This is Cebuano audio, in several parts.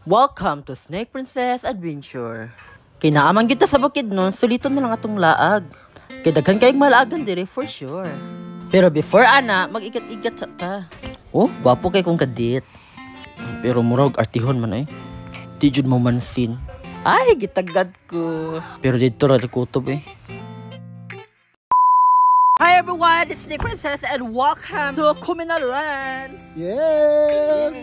Welcome to Snake Princess Adventure. Kinaamang kita sa Bukidnon, suliton na lang atong laag. Kay daghan kayong malaagan dire for sure. Pero before ana, mag-igat-igat sa ta. Oh, gwapo kay kong kadit. Pero murag artihon man ay. Di jud mo mansin. Ay, gitagad ko. Pero dito ra kutob eh. Hi everyone, it's Snake Princess and welcome to Kuminalands. Yes!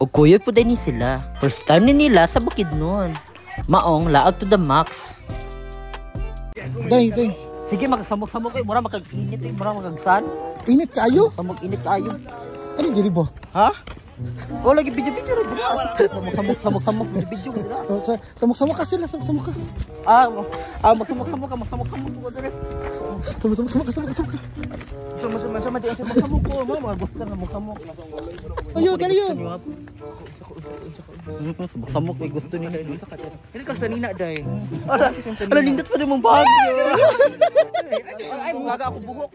O kuya po din ni sila. First time ni nila sa Bukidnon. Maong laag to the max. Day, day. Sige, magsamok-samok eh. Mura makag-init eh. Mura magagsan. Init kayo? Samok init kayo. Ano diri ba? Ha? Oh, lagi video-video rin. Samok, samok, samok, video-video. Oh, samok-samok ka sila, samok-samok ka. Ah, magsamok-samok ka, magsamok-samok ko dire. Samok-samok ka, samok-samok ka. Samok-samok, samok ko. Mga gusto na magsamok. Ayo, dali yun. Samok-samok, may gusto nila. Hindi ka sanina, day. Ala, ala, nindot pa din mong bag. Ay, mugaga ako buhok.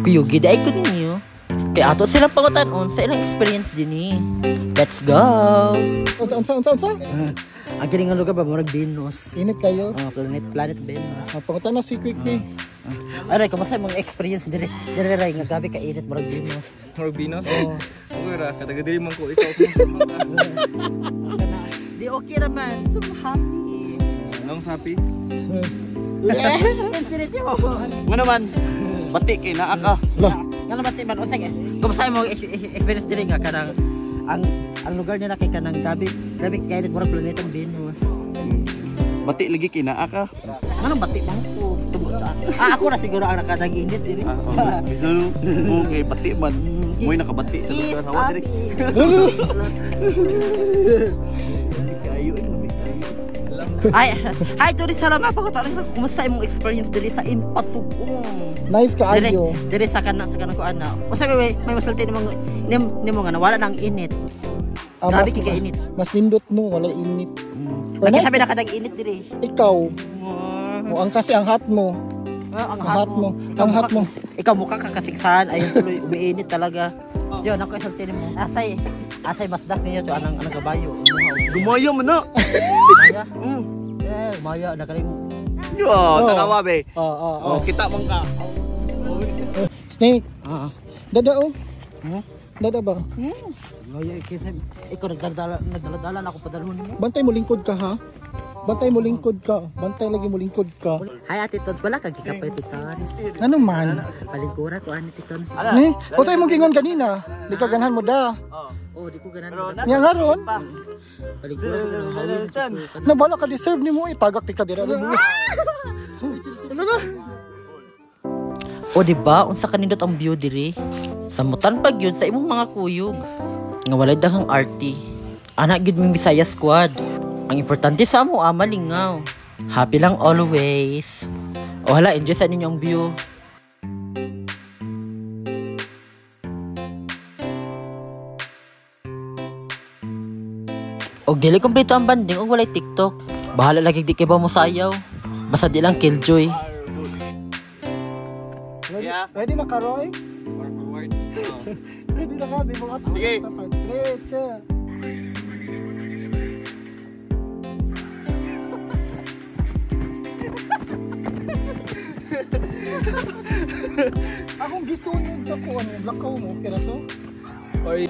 Kuyugi ay ko ninyo. Kaya ato silang pangutanon sa ilang experience din eh. Let's go! Unsa, unsa, unsa, unsa? Ang kining nga lugar ba, murag Venus. Init kayo. Oh, planet Venus. Ah, pangutan na si Quickly. Aray, kumusta imong experience dire? Dire ray nga grabe ka init murag Venus. Murag Venus? Oo. Okay ra, kataga diri man ko ikaw. Di okay naman. So happy. Anong happy? Yeah. Infinity mo. Nga naman. Bati kay naa ka. Lah, Nga naman ti man usay. Kumusta imong experience dire nga kanang ang lugar nila kay kanang grabe grabe ka init murag planetang Venus. Bati lagi kay naa ka. Anong bati man ko? Ah, ako na siguro ang nakadang-init diri. Ah, oh, bisan mo kay bati man. Mo'y nakabati sa lugar hawa diri. Kayo eh, lamig kayo. Ay, hi Dori, salamat pa ko kumusta imong experience diri sa Impasugong? Nice kaayo. Diri sa kanang ko ana. Usa may masulti nimo nimo nga nawala nang init. Ah, Grabe kay init. Mas nindot no, wala init. Lagi sabi na kadang init diri. Ikaw, mo ang kasi ang hat mo. Ang hat mo. Ang hat mo. Ikaw mukha kang kasiksahan ayun tuloy umiinit talaga. Diyon ako isulti nimo. Asay masdak ninyo to anang kabayo. Gumayo man na. Maya. Eh, maya na kalim. Yo, tanawa be. Oo. Oh, kita man ka. Snake. Dada oh. Hmm? Dada ba? Maya kasi ikaw nagdala-dala na ako padalhon mo. Bantay mo lingkod ka ha. Bantay mo lingkod ka. Bantay lagi mo lingkod ka. Hi Ate Tons, wala kang gikapay Ate Tons. Ano man? Palingkura ko ani Ate Tons. Eh, usa imong gingon kanina. Di ka ganahan mo da. Oh, di ko ganahan. Nya ngaron? Palingkura ko nang hawin. Na bala ka deserve nimo eh tagak ti ka dira. Ano na? O di ba unsa kanindot ang view diri? Samutan pag yun sa imong mga kuyog. Nga walay daghang arty. Ana gyud ming Bisaya squad. Ang importante sa amo malingaw. Happy lang always. O hala, enjoy sa ninyong view. Og dili kompleto ang banding og walay TikTok. Bahala lagi di kay ba mo sayaw. Basta di lang killjoy. Ready, ready na ka, Roy? Forward. Ready na ka, di mo ato. Sige. 3, 2. Akong gisunod sa kuwan, lakaw mo, okay na to? Oy.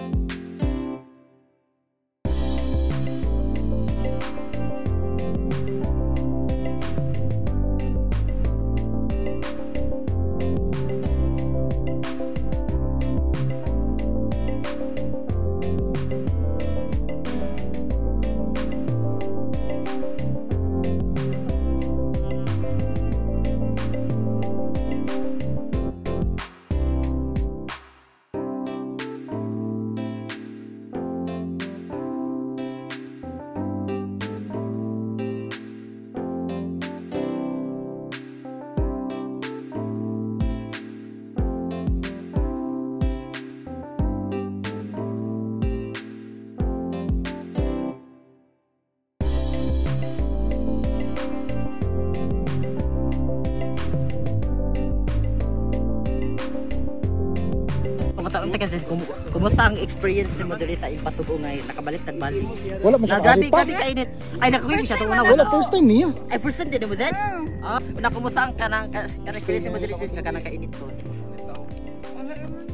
Kumusta kasi kumusta ang experience nimo diri sa Impasug-ong ngay nakabalik tagbalik? Wala man siya Na grabe kaari pa. grabe kainit. Ay nakakuwi siya to una Wala, first time niya. Ay first time din mo then? Ah, una kumusta ang kanang kanang experience mo diri sis nga kanang kainit ko?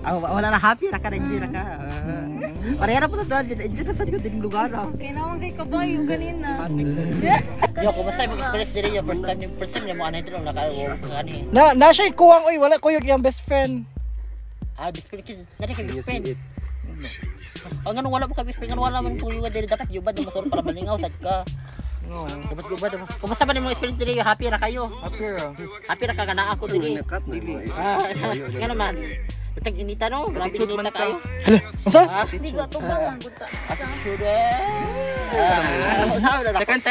Ah, wala na happy ra ka na enjoy ra ka. Pareha ra po sa doon, enjoy na sa ko din lugar. Kaya naman kay kabayo ganina. Yo, kumusta imong experience diri yo first time nimo anay diri naka wow ani. Na siya kuwang oy, wala kuyog yung best friend. Ah, best friend kid, nari kay best friend. Ang ganun wala mo ka best friend, ganun wala man kung diri dapat yubad mo para malingaw sad ka. Dapat yubad. Kumusta man imong experience diri? Happy ra kayo? Happy ra. Happy ra ka kana ako diri. Ah, nga naman. Itang inita no, grabe inita kayo. Hala, unsa? Hindi ko tubang ang guta. Attitude. Ah, sa na.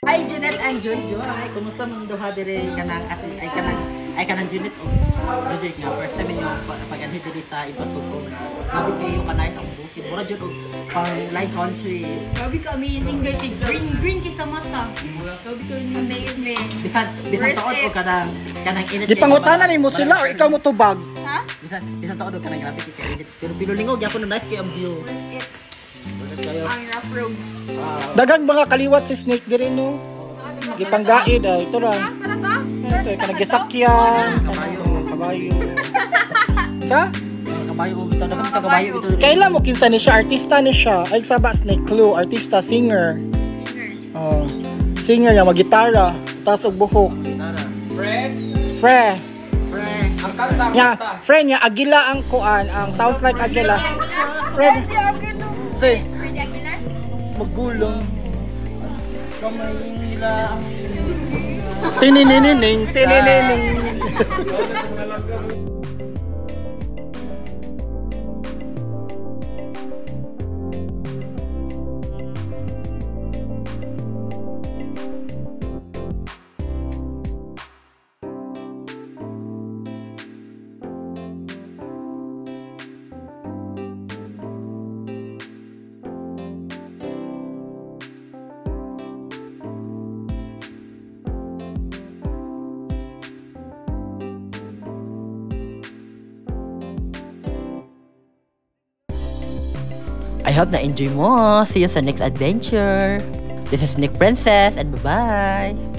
Hi Jeanette and Joy Joy. Kumusta mong duha dire kanang ate ay kanang Jeanette o Joy Joy nga first time ninyo pag-anhi diri sa Impasug-ong. Grabe kayo kanay ang bukid. Mura jud og pang light country. Grabe ka amazing guys. Eh, green green kay sa mata. Grabe ka Amazing. Bisan Worth tuod it. og kanang kanang init. Gipangutanan nimo sila or ikaw mo tubag? Ha? Bisan tuod og kanang grabe kay init. Pero pinulingog gyapon no nice kay ang view. Worth it. Worth it kayo. Ang rough road. Daghang mga kaliwat si Snake diri no. Gipanggaid ay ito ra. Tara to? Ito kanang gisakyan, kabayo, kabayo. Sa? Kabayo bitaw dapat ka kabayo ito. Kailan mo kinsa ni siya artista ni siya. Ay saba Snake Clue, artista singer. Oh, singer nga magitara, taas og buhok. Fre. Fre. Ang kanta, Nya, Fre niya Agila ang kuan, ang sounds like Agila. Fred, Freddy Aguilar. si Freddy Aguilar? magulong. Kamay nila ang Tininining, tininining. I hope na-enjoy mo. See you sa next adventure. This is Nick Princess and bye-bye.